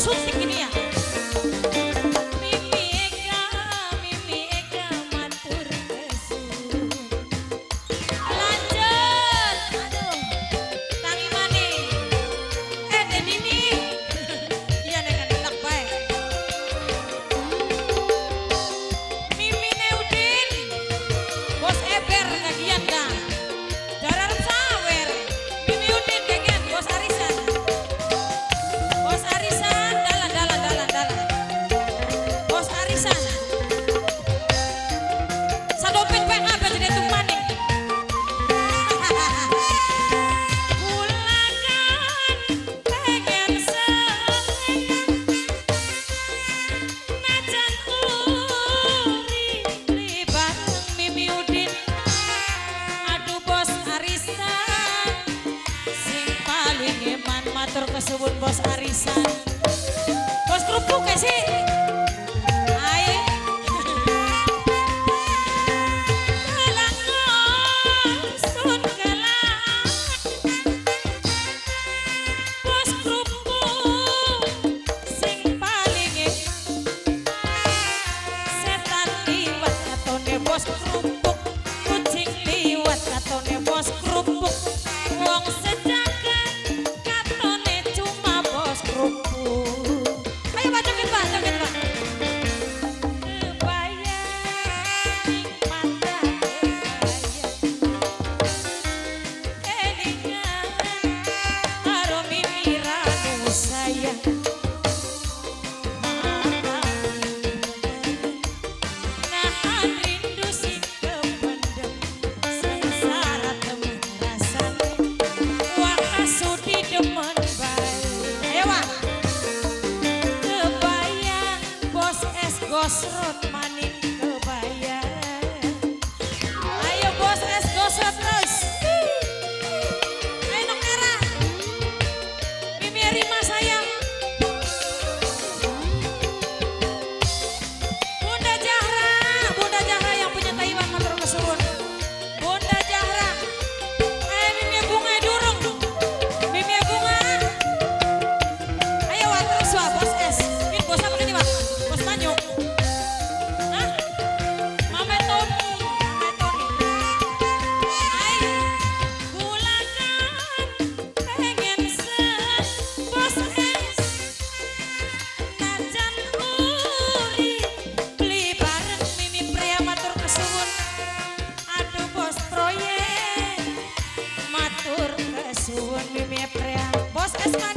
Suntik ini ya. Mimi Eka matur kesuwun. Lanjut. Aduh. Tangi mane. Denini. Iya nek enak bae. Mimi Neudin. Bos Eber kagian dah. Darar sawer. Mimi Udin kagian bos arisan. Bos arisan dalan dalan dalan dalan. Bos arisan. Sadompet bae apa jadi tumaning. Kula kan pengen seneng najan urip bareng Mimi Udin. Aduh bos arisan sing paling eman matur kesuwun bos arisan. Bos kerupuk kayak sih. Ayo. Kalangan sun kalang. Bos kerupuk sing paling eman. Setan liwat katone bos kerupuk, kucing liwat katone bos kerupuk, wong sejagat katone cuma bos kerupuk. Ayo Pak joget Pak, joget Pak. Kebayang ing mata kebayang, elingan karo Mimi Ranu sayang. Nahan rindu sing kependem, sengsara temen rasane, wah kasudi demen bae. Ayo Wak. Kebayang bos es gosrot maning kebayang. Ayo bos es gosrot terus. Ayo Nok Nera. Mimi Rima sayang. Bunda Jahra, Bunda Jahra yang punya Taiwan matur kesuwun. Bunda Jahra. Mimi Bunga durung. Mimi Bunga. Ayo Wak terus Wak bos es. Ini bos apa ini Wak? Bos Manyu. Hah? Mama Tony, Mama Tony. Ai, kula kan pengen sen bos es. Najan urip beli bareng Mimi Pria matur kesuwun. Aduh bos proyek matur kesuwun Mimi Pria. Bos es maning.